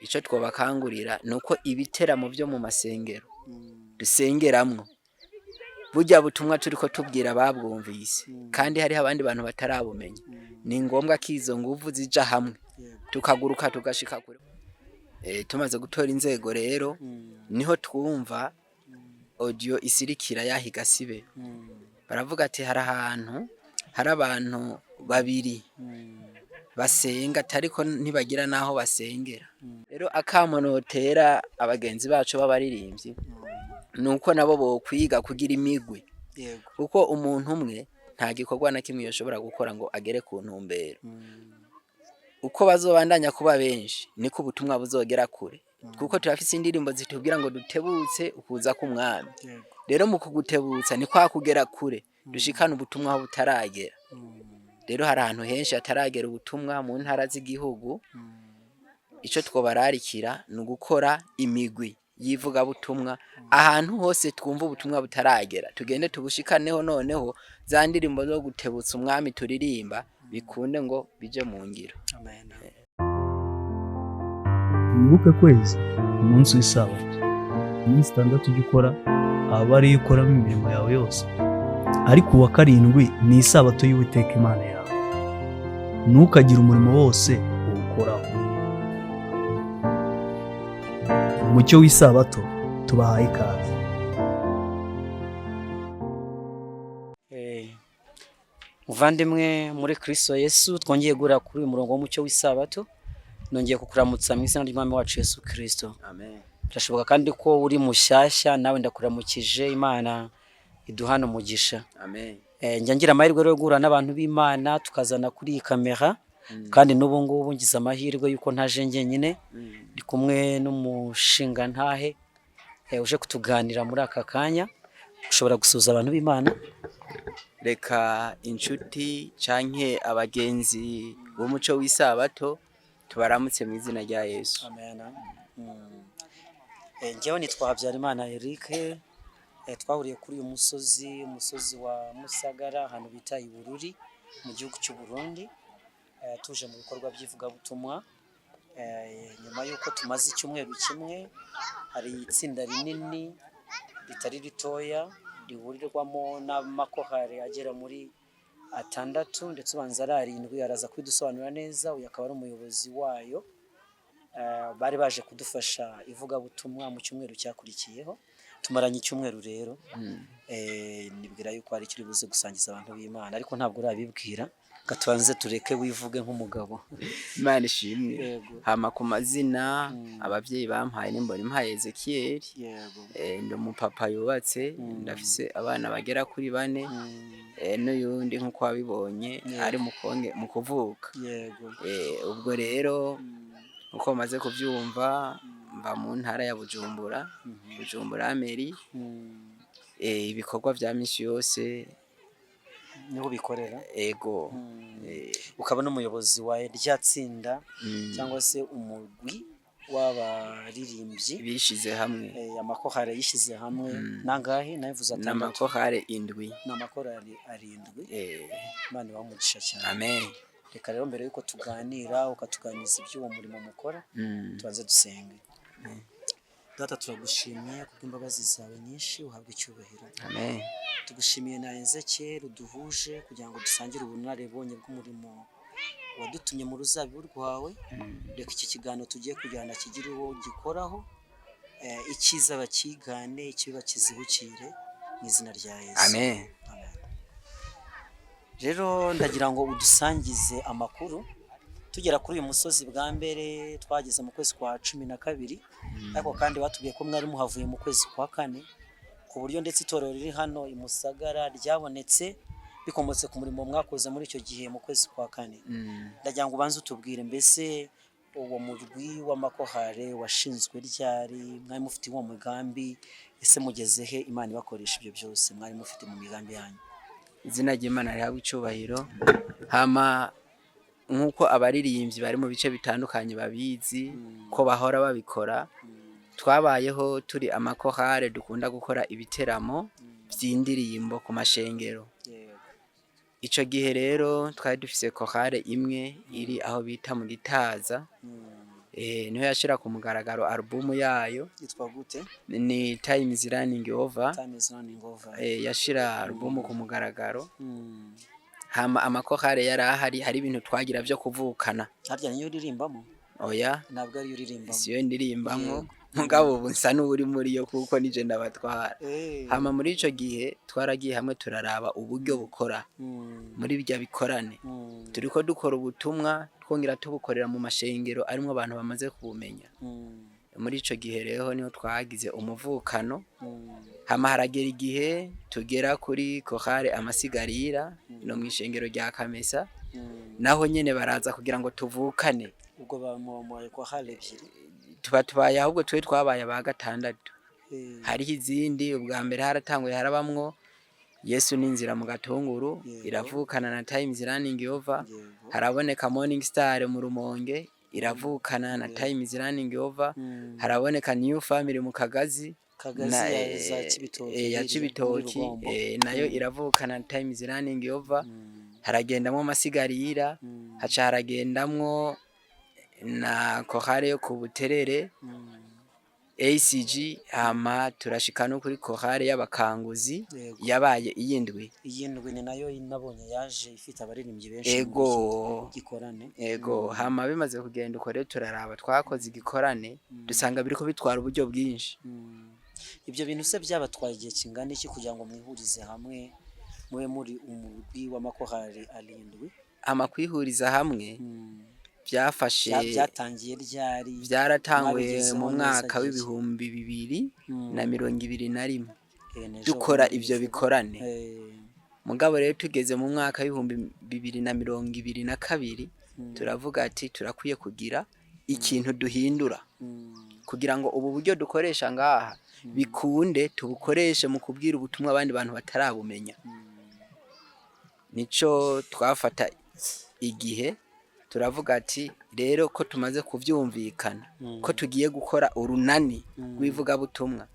Icyo twabakangurira ni uko ibiteramo byo mu masengero dusengeramwo, burya butumwa turi ko tubwira ababwumvise, kandi hariho abandi bantu batarabumenya, ni ngombwa ko izo nguvu zija hamwe, tukaguruka tugashika kure. Tumaze gutora inzego rero, niho twumva audio isirikira yahiga sibe, baravuga ati hari ahantu hari abantu babiri basenga, atariko ntibagira n'aho basengera. Rero akamo notera abagenzi bacu b'abaririmbyi ni uko nabo bokwiga kugira imigwi, kuko umuntu umwe nta gikorwa na kimwe yoshobora gukora ngo agere ku ntumbero. Uko bazobandanya kuba benshi, niko ubutumwa buzogera kure, kuko turafise indirimbo zitubwira ngo dutebutse ukuza k'umwami. Rero mu kugutebutsa ni kwa kugera kure, dushikane ubutumwa aho butaragera. Rero hari ahantu henshi hataragera ubutumwa mu ntara z'igihugu. Ico twobararikira ni ugukora imigwi y'ivugabutumwa ahantu hose twumva ubutumwa butaragera, tugende tubushikaneho. Noneho za ndirimbo zo gutebutsa umwami turirimba bikunde ngo bije mu ngiro. Amen. Wibuke kwezi umunsi w'isabato. Iminsi 6 ujya ukora aba ariyo ukoramo imirimo yawe yose, ariko uwa karindwi ni isabato y'Uwiteka Imana yawe. Ntukagire umurimo wose uwukoraho. Umucyo w'Isabato tubahaye ikaze. Muvandimwe muri Kristo Yesu, twongeye guhura kuri uyu murongo w'Umucyo w'Isabato. Nongeye kukuramutsa mu izina ry'Umwami wacu Yesu Kristo. Amen. Birashoboka kandi ko uri mushyashya, nawe ndakuramukije. Imana iduhana umugisha. Amen. Njya ngira amahirwe rero yo guhura n'abantu b'Imana, tukazana kuri iyi kamera, kandi n'ubu ngubu ngize amahirwe y'uko ntaje njyenyine, ndi kumwe n'umushingantahe uje kutuganira muri aka kanya. Ushobora gusuhuza abantu b'Imana. Reka inshuti canke abagenzi b'Umuco w'Isabato tubaramutse mu izina rya Yesu. Amen. Njyewe nitwa Habyarimana Eric. Twahuriye kuri uyu musozi, umusozi wa Musagara, ahantu bita i Bururi mu gihugu cy'u Burundi, tuje mu bikorwa by'ivugabutumwa. Nyuma y'uko tumaze icyumweru kimwe, hari itsinda rinini ritari ritoya rihurirwamo n'amakorali agera muri atandatu, ndetse ubanza ari arindwi, araza kubidusobanurira neza. Uyu akaba ari umuyobozi wayo. Bari baje kudufasha ivugabutumwa mu cyumweru cyakurikiyeho. Tumaranye icyumweru rero. Nibwira yuko hari icyo uri buze gusangiza abantu b'Imana, ariko ntabwo urabibwira. Reka tubanze tureke wivuge nk'umugabo. Imana ishimwe. Yego. Hama ku mazina abavyeyi bampaye nimbona impaye Ezekiyeli. Ndi umupapa yubatse, ndafise abana bagera kuri bane, n'uyundi nk'uko wabibonye ari mu konge mu kuvuka. Ubwo rero uko maze kuvyumva, mva mu ntara ya Bujumbura, Bujumbura mairie. Ibikorwa vya misi yose Niho ubikorera? Ego. Ukaba n'umuyobozi wa rya tsinda cyangwa se umugwi w'abaririmbyi bishize hamwe. Amakorali yishyize hamwe nangahe? Nabivuze atandatu. N'amakorale indwi. Ni amakorali arindwi. Imana ibahe umugisha cyane. Amen. Reka rero mbere yuko tuganira, ukatuganiriza iby'uwo murimo mukora, tubanze dusenge. Data, turagushimye kubw'imbabazi zawe nyinshi, uhabwe icyubahiro. Amen. Tugushimiye na Ezekiyeli uduhuje kugira ngo dusangire ubunararibonye bw'umurimo wadutumye mu ruzabibu rwawe. Reka iki kiganiro tugiye kujyana kigire uwo gikoraho, icyiza bakigane, ikibi bakizibukire, mu izina rya Yesu. Amen. Amen. Rero ndagira ngo udusangize amakuru. Tugera kuri uyu musozi bwa mbere twageze mu kwezi kwa 12, ariko kandi batubwiye ko mwari muhavuye mu kwezi kwa kane, ku buryo ndetse itorero riri hano i Musagara ryabonetse bikomotse ku murimo mwakoze muri icyo gihe mu kwezi kwa kane. Ndagira ngo ubanze utubwire, mbese uwo murwi w'amakorali washinzwe ryari? Mwari mufite uwo mugambi? Ese mugeze he Imana ibakoresha ibyo byose mwari mufite mu migambi yanyu? Izina ry'Imana rihabwe icubahiro. Hama nk'uko abaririmbyi bari mu bice bitandukanye babizi ko bahora babikora, twabayeho turi amakorale dukunda gukora ibiteramo vy'indirimbo ku mashengero. Ico gihe rero twari dufise korale imwe iri aho bita mu Gitaza. Niho yashira ku mugaragaro alubumu yayo. Yitwa gute? Ni Time is Running Over. Time is Running Over. Yashira alubumu ku mugaragaro. Hama amakorale yari ahari, hari ibintu twagira vyo kuvukana. Harya niyo uririmbamo? Oya. Ntabwo ariyo uririmbamo. Siyo ndirimbamwo, mugabo ubu nsa n'uri muri yo kuko nije ndabatwara. Hama muri ico gihe twaragiye hamwe, turaraba uburyo bukora muri birya bikorane. Turiko dukora ubutumwa, twongera tubukorera mu mashengero arimwo abantu bamaze kubumenya. Muri ico gihe rero niho twagize umuvukano. Hama haragera igihe tugera kuri korale Amasigarira no mw'ishengero rya Kamesa. Naho nyene baraza kugira ngo tuvukane. Ubwo bamubaye korale ebyiri. Tuba tubaye, ahubwo twe twabaye aba gatandatu. Hariho izindi. Ubwa mbere haratanguye harabamwo Yesu n'inzira mu Gatunguru. Iravukana na Times Running Over. Haraboneka Morning Star mu Rumonge, iravukana na Times Running Over. Haraboneka New Family mu Kagazi. Kagazi na, ya za Cibitoki, ya hirya, Cibitoki. muri Rugombo. Nayo iravukana na Times Running Over. Haragendamwo Amasigarira. Haca haragendamwo na korale yo ku Buterere, ACG. Hama turashika no kuri korale y'Abakanguzi. Yabaye iyindwi. Iyindwi ni nayo nabonye yaje ifite abaririmbyi benshi muri iki gikorane. Ego. Hama bimaze kugenda uko rero, turaraba, twakoze igikorane, dusanga biriko bitwara uburyo bwinshi. Ibyo bintu se byabatwaye igihe kingana iki kugira ngo mwihurize hamwe, mube muri umurwi w'amakorali arindwi? Hama kwihuriza hamwe byafashe Byatangiye ryari? Byaratanguye Mwabigezeho mu neza mwaka gihe ki? w'2021. N'ejo Dukora bundi ivyo bivuga. bikorane. Mugabo rero tugeze mu mwaka w'2022, turavuga ati turakwiye kugira ikintu duhindura kugira ngo ubu buryo dukoresha ngaha bikunde tubukoreshe mu kubwira ubutumwa abandi bantu batarabumenya. Nico twafata igihe, turavuga ati rero ko tumaze kuvyumvikana ko tugiye gukora urunani rw'ivugabutumwa,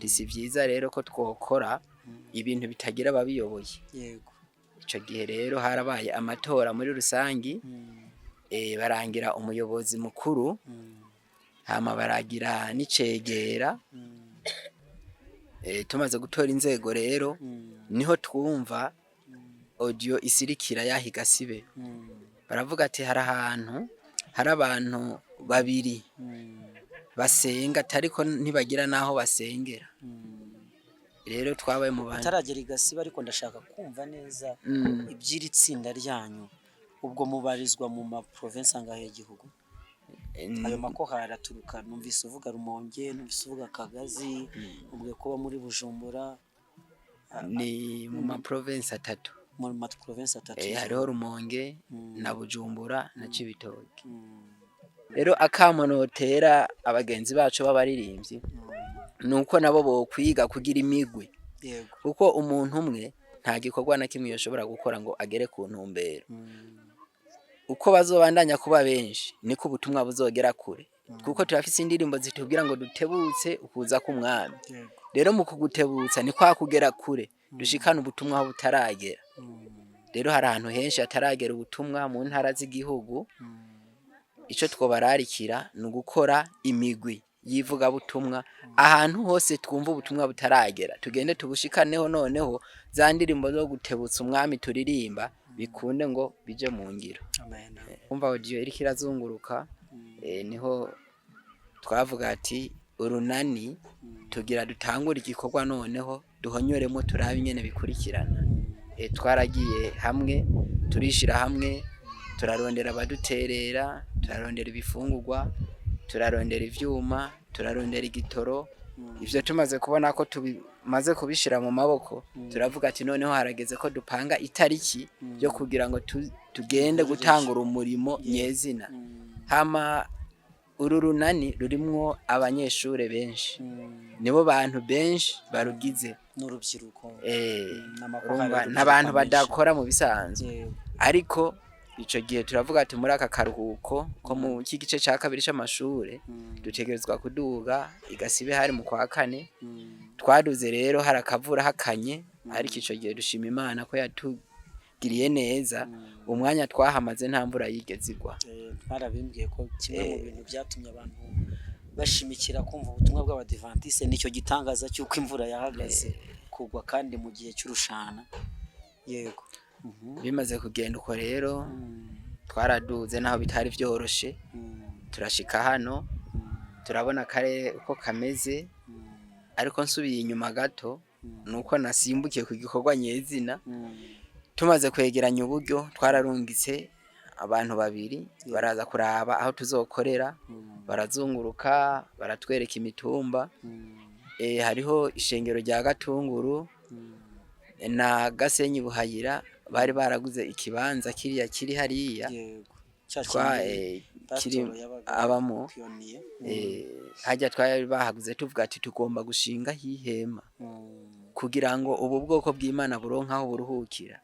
si vyiza rero ko twokora ibintu bitagira ababiyoboye. Ico gihe rero harabaye amatora muri rusangi. Barangira umuyobozi mukuru. Hama baragira n'icegera. Tumaze gutora inzego rero, niho twumva audio isirikira yahiga sibe. Baravuga ati hari ahantu hari abantu babiri basenga, atariko ntibagira n'aho basengera. Rero twabaye mu bantu Utaragera i Gasibe, ariko ndashaka kumva neza iby'iri tsinda ryanyu. Ubwo mubarizwa mu ma province angahe y'igihugu? Ayo makorali aturuka, numvise uvuga Rumonge, numvise uvuga Kagazi, ubwo kuba muri Bujumbura. Ni mu ma province atatu. Mu ma province atatu. Hariho Rumonge na Bujumbura na Cibitoke. Rero akamo notera abagenzi bacu b'abaririmbyi nuko nabo bokwiga kugira imigwi, kuko umuntu umwe nta gikorwa na kimwe yoshobora gukora ngo agere ku ntumbero. Uko bazobandanya kuba benshi niko ubutumwa buzogera kure, kuko turafise indirimbo zitubwira ngo dutebutse ukuza k'umwami. Rero mu kugutebutsa ni kwa kugera kure, dushikane ubutumwa aho butaragera. Rero hari ahantu henshi hataragera ubutumwa mu ntara z'igihugu. Ico twobararikira ni ugukora imigwi y'ivugabutumwa, ahantu hose twumva ubutumwa butaragera tugende tubushikaneho. Noneho za ndirimbo zo gutebutsa umwami turirimba bikunde ngo bije mu ngiro. Amen. Umva audio iriko irazunguruka, niho twavuga ati urunani tugira dutangure igikorwa, noneho duhonyoremo turabe ingene bikurikirana. Twaragiye hamwe, turishira hamwe, turarondera abaduterera, turarondera ibifungurwa, turarondera ivyuma, turarondera igitoro. Ivyo tumaze kubona ko tubimaze kubishira mu maboko, turavuga ati noneho harageze ko dupanga itariki yo kugira ngo tugende gutangura umurimo nyezina. Hama uru runani rurimwo abanyeshure benshi, nibo bantu benshi barugize. N'urubyiruko. N'amakorali Urumva y'urubyiruko n'abantu menshi. Badakora mu bisanzwe. Ariko ico gihe turavuga ati muri aka karuhuko ko mu cy'igice ca kabiri c'amashure dutegerezwa kuduga igasibe. Hari mu kwa kane. Twaduze rero hari akavura hakanye, ariko ico gihe dushima Imana ko yatugiriye. yaratugiriye neza. Umwanya twahamaze nta mvura yigeze igwa. Mwarabimbwiye ko kimwe mu bintu byatumye abantu bashimikira kumva ubutumwa bw'Abadivantiste nicyo gitangaza cy'uko imvura yahagaze kugwa kandi mu gihe cy'urushana. Yego. Bimaze kugenda uko rero, twaraduze naho bitari vyoroshe, turashika hano, turabona akarere uko kameze. Ariko nsubiye inyuma gato, nuko nasimbukiye ku gikorwa nyezina. Tumaze kwegeranya uburyo, twararungitse abantu babiri baraza kuraba aho tuzokorera. Barazunguruka, baratwereka imitumba. Hariho ishengero rya Gatunguru na Gasenyi Buhayira, bari baraguze ikibanza kiriya kiri hariya. Yego, cya twa kindi kiri pasitoro yabaga abamo. Piyoniye. Harya twari bahaguze, tuvuga ati tugomba gushinga ihema kugira ngo ubu bwoko bw'Imana buronke aho buruhukira.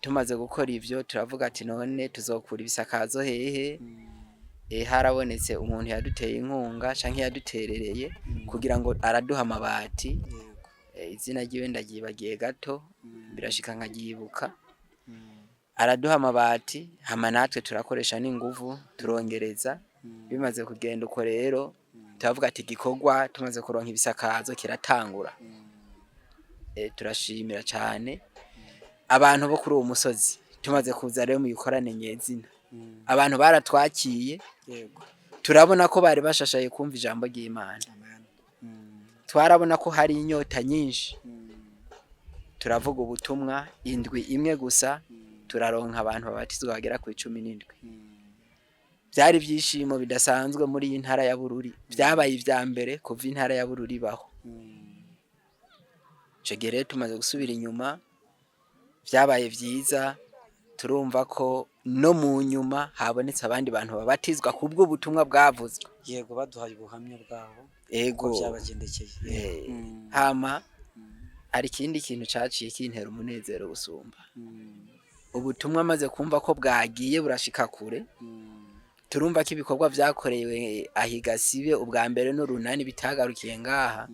Tumaze gukora ivyo, turavuga ati none tuzokura ibisakazo hehe? Harabonetse umuntu yaduteye inkunga canke yaduterereye kugira ngo araduha amabati. Izina ryiwe ndaryibagiye gato, birashika nkaryibuka. Araduha amabati, hama natwe turakoresha n'inguvu turongereza. Bimaze kugenda uko rero, turavuga ati igikorwa tumaze kuronka ibisakazo kiratangura. Turashimira cane abantu bo kuri uwo musozi. Tumaze kuza rero mu gikorane nyezina, abantu baratwakiye. Turabona ko bari bashashaye kumva ijambo ry'Imana. Amen. Twarabona ko hari inyota nyinshi. Turavuga ubutumwa indwi imwe gusa, turaronka abantu babatizwa bagera ku 17. Byari ibyishimo bidasanzwe muri iyi ntara ya Bururi, byabaye ibya mbere kuva intara ya Bururi ibaho. Ico gihe rero tumaze gusubira inyuma, byabaye vyiza, turumva ko no mu nyuma habonetse abandi bantu babatizwa kubw'ubutumwa bwavuzwe. Yego, baduhaye ubuhamya bwabo Ego. uko byabagendekeye. Hama hari ikindi kintu caciye kintera umunezero gusumba ubutumwa. Amaze kumva ko bwagiye burashika kure, turumva ko ibikorwa vyakorewe ahigasibe ubwa mbere n'urunani bitagarukiye ngaha.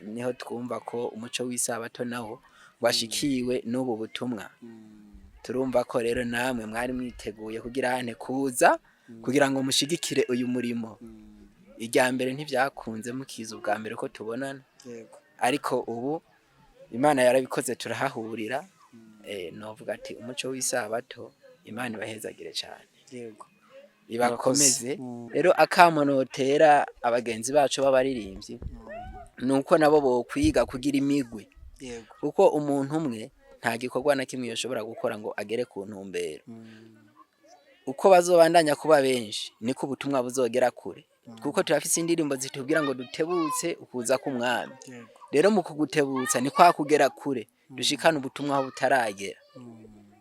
Niho twumva ko umuco w'isabato nawo washikiwe n'ubu butumwa. Turumva ko rero namwe mwari mwiteguye kugira hane kuza kugira ngo mushigikire uyu murimo. Irya mbere ntivyakunze mukiza ubwa mbere ko tubonana, ariko ubu Imana yarabikoze turahahurira. Novuga ati umuco w'isabato, Imana ibahezagire cane, ibakomeze. Rero akamo notera abagenzi bacu b'abaririmbyi nuko nabo bokwiga kugira imigwi, kuko umuntu umwe nta gikorwa na kimwe yoshobora gukora ngo agere ku ntumbero. Uko bazobandanya kuba benshi niko ubutumwa buzogera kure, kuko turafise indirimbo zitubwira ngo dutebutse ukuza k'umwami. Rero mu kugutebutsa ni kwa kugera kure, dushikane ubutumwa aho butaragera.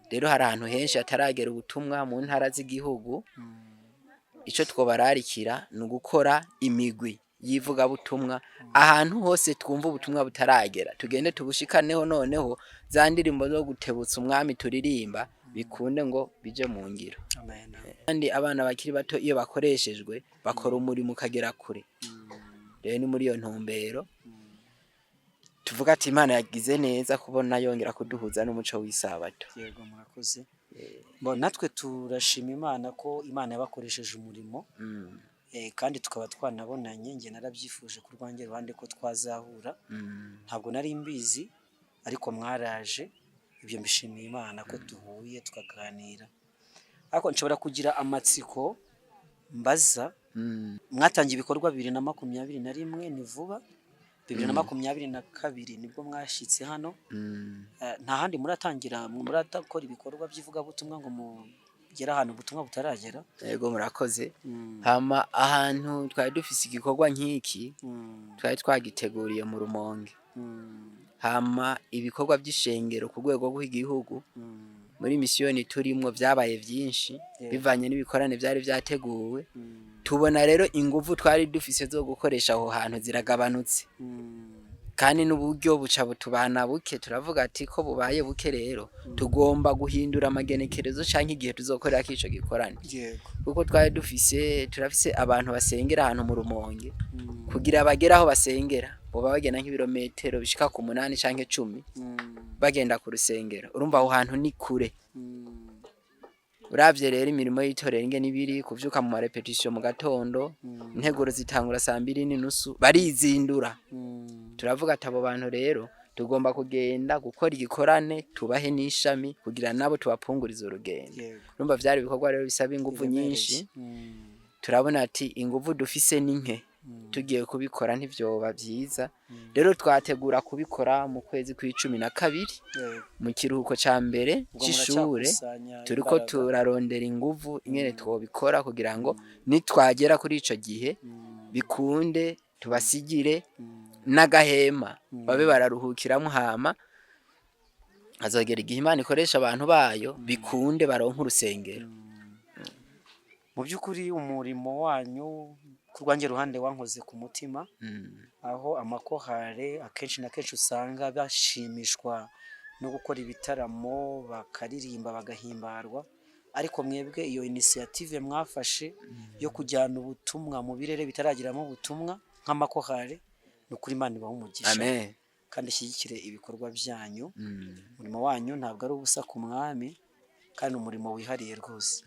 Rero hari ahantu henshi hataragera ubutumwa mu ntara z'igihugu. Ico twobararikira ni ugukora imigwi y'ivugabutumwa ahantu hose twumva ubutumwa butaragera, tugende tubushikaneho. Noneho za ndirimbo zo gutebutsa umwami turirimba bikunde ngo bije mu ngiro. Amen. Kandi abana bakiri bato iyo bakoreshejwe bakora umurimo ukagera kure. Rero ni muri iyo ntumbero tuvuga ati Imana yagize neza kubona yongera kuduhuza n'umuco w'isabato. Yego, murakoze. Bo natwe turashima Imana ko Imana yabakoresheje umurimo. Kandi tukaba twanabonanye. Njye narabyifuje ku rwanjye ruhande ko twazahura. Ntabwo nari mbizi, ariko mwaraje, ibyo mbishimiye Imana ko duhuye tukaganira. Ariko nshobora kugira amatsiko mbaza. Mwatangiye ibikorwa 2021, ni vuba. 2022 nibwo mwashyitse hano. Nta handi muratangira, murakora ibikorwa by'ivugabutumwa ngo mugere ahantu ubutumwa butaragera? Yego, murakoze. Hama ahantu twari dufise igikorwa nk'iki, twari twagiteguriye mu Rumonge. Hama ibikorwa by'ishengero ku rwego rw'igihugu muri misiyoni turimwo vyabaye vyinshi, bivanye n'ibikorane vyari vyateguwe. Tubona rero inguvu twari dufise zo gukoresha aho hantu ziragabanutse, kandi n'uburyo buca butubana buke. Turavuga ati ko bubaye buke rero, tugomba guhindura amagenekerezo canke igihe tuzokorera ico gikorane, kuko twari dufise, turafise abantu basengera ahantu mu Rumonge. Kugira bagere aho basengera boba bagenda nk'ibirometero bishika ku 8 canke 10. bagenda ku rusengero. Urumva aho hantu ni kure. Uravye rero imirimo y'itorero ingene ibiri, kuvyuka mu marepetisiyo mu gatondo, integuro zitangura saa 2:30, barizindura. Turavuga ati abo bantu rero tugomba kugenda gukora igikorane, tubahe n'ishami kugira nabo tubapungurize urugendo. Urumva vyari ibikorwa rero bisaba inguvu nyinshi. Turabona ati inguvu dufise ni nke, tugiye kubikora ntivyoba vyiza. Rero twategura kubikora mu kwezi kw'12, mu kiruhuko ca mbere Ubwo c'ishure. muracyakusanya Turiko imbaraga. turarondera inguvu ingene twobikora kugira ngo nitwagera kuri ico gihe bikunde, tubasigire n'agahema babe bararuhukiramwo, hama hazogera igihe Imana ikoresha abantu bayo, bikunde baronke urusengero. Mu by'ukuri umurimo wanyu ku rwanjye ruhande wankoze ku mutima, aho amakorale akenshi na kenshi usanga bashimishwa no gukora ibitaramo, bakaririmba, bagahimbarwa, ariko mwebwe iyo initiative mwafashe yo kujyana ubutumwa mu birere bitarageramo ubutumwa nk'amakorale, ni ukuri Imana ibaha umugisha Amen. kandi ishyigikire ibikorwa byanyu. Umurimo wanyu ntabwo ari ubusa ku mwami, kandi umurimo wihariye rwose.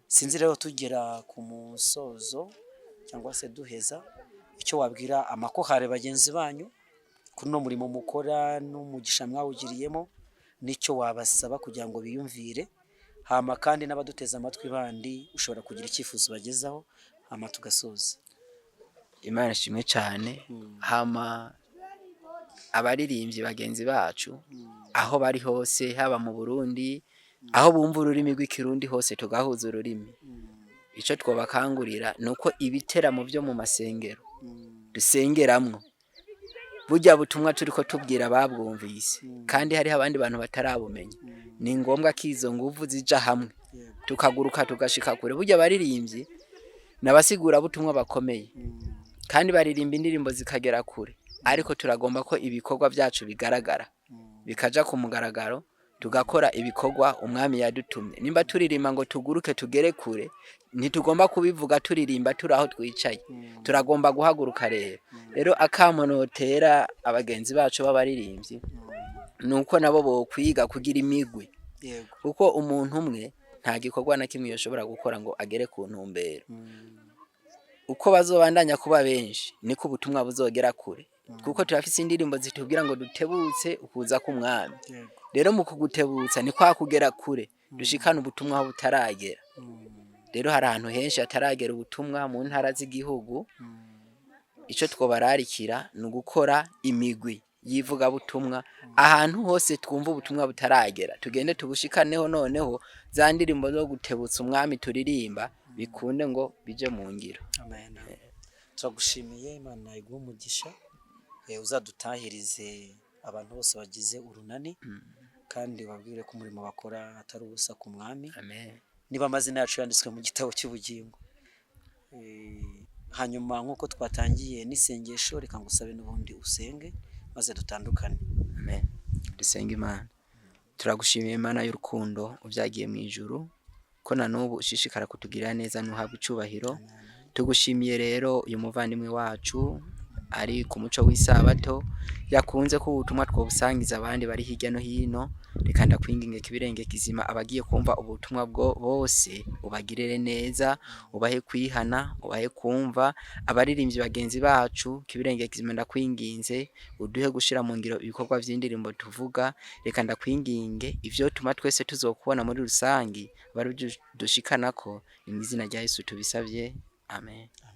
Sinzi rero, tugera ku musozo cyangwa se duheza, icyo wabwira amakorale bagenzi banyu kuri uno murimo mukora n'umugisha mwawugiriyemo, n'icyo wabasaba kugira ngo biyumvire, hama kandi n'abaduteze amatwi bandi ushobora kugira icyifuzo bagezaho, hama tugasoza. Imana ishimwe cyane. Hama abaririmbyi bagenzi bacu aho bari hose, haba mu Burundi, aho bumva ururimi rw'Ikirundi hose, tugahuza ururimi, icyo twobakangurira ni uko ibiteramo byo mu masengero dusengeramwo, burya butumwa turiko tubwira ababwumvise kandi hariho abandi bantu batarabumenya, ni ngombwa ko izo nguvu zija hamwe, tukaguruka tugashika kure. Burya abaririmbyi n'abasigura butumwa bakomeye kandi baririmba indirimbo zikagera kure, ariko turagomba ko ibikorwa byacu bigaragara, bikaja ku mugaragaro, tugakora ibikorwa umwami yadutumye. Nimba turirimba ngo tuguruke tugere kure, ntitugomba kubivuga turirimba turi aho twicaye, turagomba guhaguruka. Rero akamo notera abagenzi bacu b'abaririmbyi ni uko nabo bokwiga kugira imigwi, kuko umuntu umwe nta gikorwa na kimwe yoshobora gukora ngo agere ku ntumbero. Uko bazobandanya kuba benshi niko ubutumwa buzogera kure, kuko turafise indirimbo zitubwira ngo dutebutse ukuza k'umwami. Rero mu kugutebutsa ni kwa kugera kure, dushikane ubutumwa aho butaragera. Rero hari ahantu henshi hataragera ubutumwa mu ntara z'igihugu. Ico twobararikira ni ugukora imigwi y'ivugabutumwa ahantu hose twumva ubutumwa butaragera, tugende tubushikaneho. Noneho za ndirimbo zo gutebutsa umwami turirimba bikunde ngo bije mu ngiro. Amen. Turagushimiye, Imana iguhe umugisha. Uzadutahirize abantu bose bagize urunani, kandi babwire ko umurimo bakora atari ubusa ku mwami, Amen. niba amazina yacu yanditswe mu gitabo cy'ubugingo. Hanyuma nk'uko twatangiye n'isengesho, reka ngusabe n'ubundi usenge maze dutandukane. Amen. Dusenga Imana. Turagushimiye Imana y'urukundo ubyagiye mu ijuru, ko na n'ubu ushishikara kutugirira neza, ntuhabwe icubahiro. Tugushimiye rero uyu muvandimwe wacu ari ku muco w'isabato yakunze ko ubutumwa twobusangiza abandi bari hirya no hino. Reka ndakwinginge kibirenge kizima, abagiye kumva ubutumwa bwo bose ubagirire neza, ubahe kwihana, ubahe kumva. Abaririmbyi bagenzi bacu, kibirenge kizima, ndakwinginze uduhe gushira mu ngiro ibikorwa vy'indirimbo tuvuga. Reka ndakwinginge ivyo tuma twese tuzokubona muri rusangi bari dushikanako. Ni mu izina rya Yesu tubisavye, amen. Amen.